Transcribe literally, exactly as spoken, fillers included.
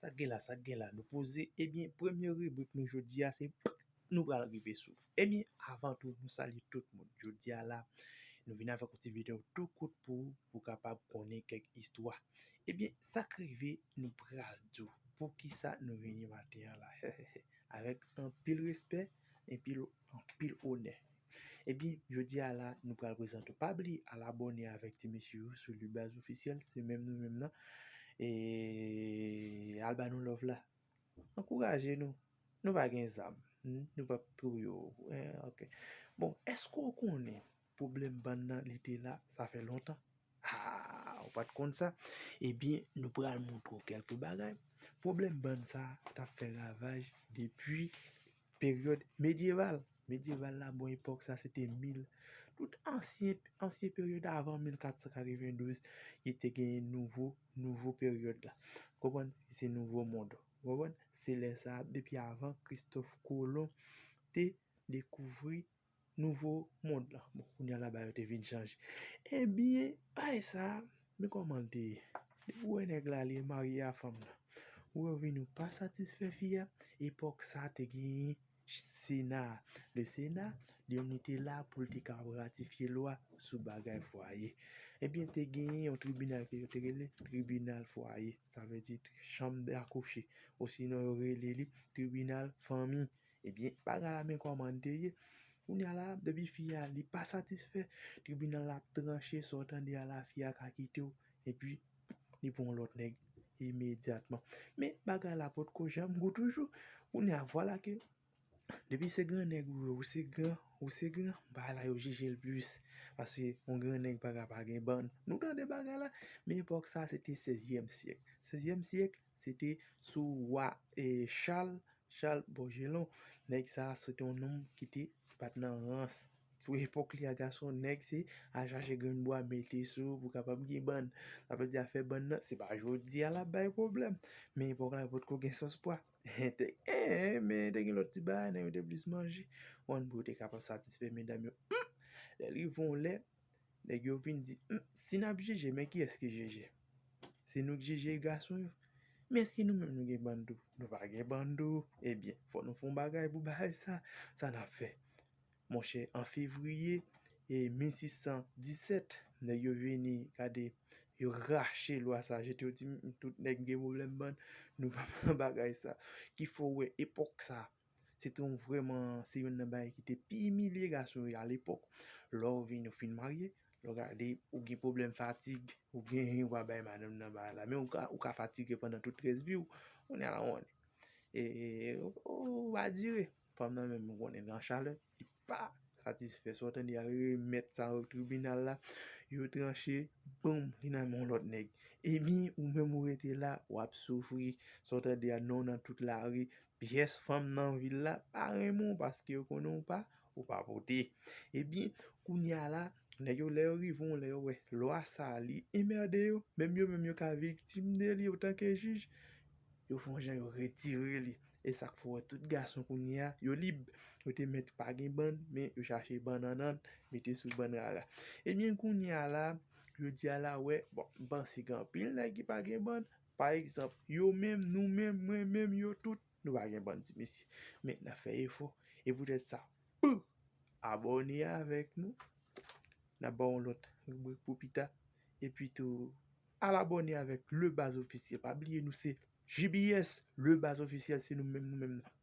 Sa k gen la, sa k gen la, nou poze. Ebyen, premye ribrik nou jodi a, se nou pral rive sou. Ebyen, avan tou, nou salye tout moun. Jodi a la, nou vin avèk yon ti videyo tou kout pou ou, pou w kapab konnen kèk istwa. Ebyen, sa k rive, nou pral di w poukisa nou vini maten an la. Avèk anpil respè, anpil, anpil onè. Ebyen, jodi a la, nou pral prezante w. Pa bliye al abòne avèk ti mesye yo sou Le Baz Officiel, se menm nou menm nan. E al ba nou love la. Ankouraje nou. Nou pa gen zam. Hmm? Nou p ap touye w. Eh, ok. Bon, èske w konnen pwoblèm bann nan, li te la, sa fè lontan? Ah, ou pa t konn sa? Ebyen, nou pral montre w kèlke bagay. Pwoblèm bann sa t ap fè ravaj depi peryòd medyeval. Medyeval la, bon, epòk sa, se te mil, tout ansyen, ansyen peryòd avan mil kat san katrevendouz, ki te genyen nouvo, nouvo peryòd la. Konprann? Se nouvo mond. Konprann? Se lè sa, depi avan Kristòf Kolon te dekouvri nouvo mond lan. Bon, kounye a la, bagay yo te vin chanje. Ebyen, bagay sa, men kòman l te ye? Depi w wè nèg la, li marye a fanm nan. Ou wè vini, ou pa satisfè fi a, epòk sa te genyen Sena a. Le Sena, li te la pou l te kapab ratifye lwa sou bagay fwaye. Ebyen, te genyen yon tribinal ke yo te rele tribinal fwaye. Sa vle di chanm dakouche. Osinon, yo rele li tribinal fanmi. Ebyen, bagay la, men kòman l te ye. Kounye a la, depi fi a, li pa satisfè, tribinal la ap tranche, sa w tande a la, fi a ka kite w, epi li pran yon lòt nèg imedyatman. Men, bagay la potko janm gou toujou. Kounye a, vwala ke, depi se gran nèg ou ye, ou se gran, ou se gran, bagay la yo jije l plis. Paske yon gran nèg pa ka pa gen bann. Nou tande bagay la, men epòk sa, se te sèzyèm syèk. Sèzyèm syèk, se te sou wa, e, Chal, Chal Bòjelon. Nèg sa, se te yon nonm ki te, ki pa t nan rans. Sou epòk li a, gason, nèg se al chache grenn bwa, mete sou pou kapab gen bann. Sa vle di afè bann nan, se pa jodi a l ap bay pwoblèm. Men epòk la, potko gen sòs pwa. Te, eh, men te gen lòt ti bagay, nèg yo te plis manje. Konn pou yo te kapab satisfè medam yo. Hmm! Lè l rive yon lè, nèg yo vin di, hmm, si n ap jije, men kiyès ki jije? Se nou k jije gason yo. Men èske nou menm nou gen bann tou? Nou pa gen bann tou. Ebyen, fò nou fè yon bagay pou bagay sa. Sa n ap fè? Monchè, an fevriye, e, mil sis san disèt, nèg yo vini, gade, yo rache lwa sa, jete, yo di, "M, tout nèg gen pwoblèm bann, nou pa pran bagay sa." Ki fè w wè epòk sa, se te yon vrèman, se youn nan bagay ki te pi imilye gason yo a lepòk. Lè w vin, ou fin marye, lè w gade, ou gen pwoblèm fatig, ou gen, ou pa bay madanm nan bagay la. Men ou ka, ou ka fatige pandan tout rès vi w. Kounye a la, w konnen. E, ou, ou va dire. Fanm nan menm, ou konnen, nan chalè, li pa satisfè. Sa w tande, al remèt sa o tribinal la, yo tranche, boum, li nan men yon lòt nèg. Ebyen, ou menm ou rete la, w ap soufri. Sa w tande a, non, nan tout lari, pyès fanm nan vil la pa renmen w paske yo konnen w pa, ou pa pote. Ebyen, kounye a la, nèg yo, lè yo rive yon lè, yo wè lwa sa, li enmède yo, menm yo menm yo ka viktim de li otanke jij, yo fè yon jan yo retire li. E sa k fè w wè tout gason kounye a, yo lib. Yo te mèt pa gen bann, men yo chache bann annann, mete sou bann rara. Ebyen, kounye a la, jodi a la, wè, bon, m panse gen anpil nèg ki pa gen bann. Pa egzanp, yo menm, nou menm, mwen menm, yo tout, nou pa gen bann ti mesye. Men n ap fè efò. E poutèt sa, pou abòne avèk nou. N ap ba w yon lòt ribrik pou pita. Epi tou, al abòne avèk Le Baz Officiel. Pa bliye nou se J B S, Le Baz Officiel, se nou menm, nou menm nan.